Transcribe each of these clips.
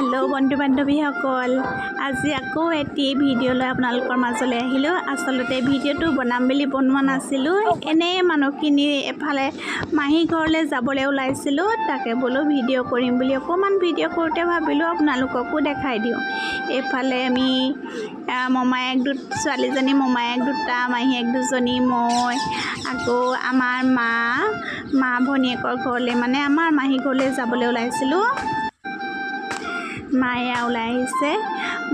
Hello' বন্ধু বান্ধৱীসকল, আজি আকৌ এটি ভিডিঅ' লৈ আপোনালোকৰ মাজলৈ আহিলোঁ। আচলতে ভিডিঅ'টো বনাম বুলি বনোৱা নাছিলোঁ, এনেই মানুহখিনি এফালে মাহী ঘৰলৈ যাবলৈ ওলাইছিলোঁ, তাকে বোলো ভিডিঅ' কৰিম বুলি অকণমান ভিডিঅ' কৰোঁতে ভাবিলোঁ আপোনালোককো দেখাই দিওঁ। এইফালে আমি মমায়েক ছোৱালীজনী, মমায়েক দুটা, মাহীয়েক দুজনী, মই, আকৌ আমাৰ মা ভনীয়েকৰ ঘৰলৈ, মানে আমাৰ মাহী ঘৰলৈ যাবলৈ ওলাইছিলোঁ। মায়ে ওলাই আহিছে,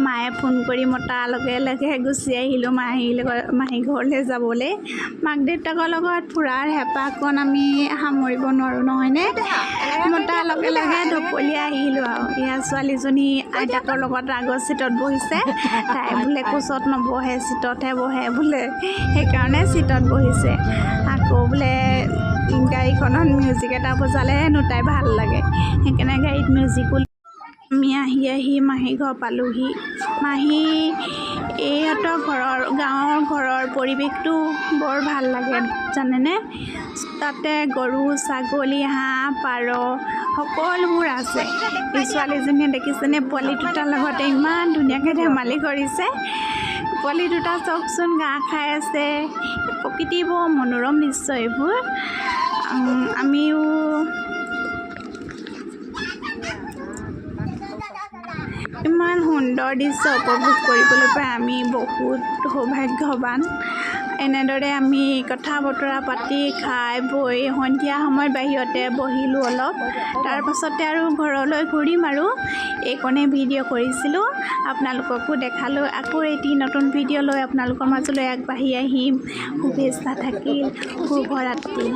মায়ে ফোন কৰি মতাৰ লগে লগে গুচি আহিলোঁ মাহীৰ লগত, মাহী ঘৰলৈ যাবলৈ। মাক দেউতাকৰ লগত ফুৰাৰ হেঁপাহকণ আমি সামৰিব নোৱাৰোঁ নহয়নে? মতাৰ লগে লগে ঢপলিয়াই আহিলোঁ। আৰু ইয়াৰ ছোৱালীজনী আইতাকৰ লগত আগৰ চিটত বহিছে, তাই বোলে কোচত নবহে, চিটতহে বহে বোলে, সেইকাৰণে চিটত বহিছে। আকৌ বোলে গাড়ীখনত মিউজিক এটা বজালে হেনো তাই ভাল লাগে, সেইকাৰণে গাড়ীত মিউজিকো। আমি আহি আহি মাহী ঘৰ পালোহি। মাহী এইহঁতৰ ঘৰৰ গাঁৱৰ ঘৰৰ পৰিৱেশটো বৰ ভাল লাগে জানেনে? তাতে গৰু, ছাগলী, হাঁহ, পাৰ সকলোবোৰ আছে। এই ছোৱালীজনীয়ে দেখিছেনে পোৱালি দুটাৰ লগতে ইমান ধুনীয়াকৈ ধেমালি কৰিছে। পোৱালি দুটা চাওকচোন, ঘাঁহ খাই আছে। প্ৰকৃতি বৰ মনোৰম দৃশ্য এইবোৰ। আমিও ইমান সুন্দৰ দৃশ্য উপভোগ কৰিবলৈ পাই আমি বহুত সৌভাগ্যৱান। এনেদৰে আমি কথা বতৰা পাতি খাই বৈ সন্ধিয়া সময়ত বাহিৰতে বহিলোঁ অলপ, তাৰপাছতে আৰু ঘৰলৈ ঘূৰিম। আৰু এইকণে ভিডিঅ' কৰিছিলোঁ, আপোনালোককো দেখালোঁ। আকৌ এটি নতুন ভিডিঅ' লৈ আপোনালোকৰ মাজলৈ আগবাঢ়ি আহিম। শুভেচ্ছা থাকিল, শুভৰাত্ৰি।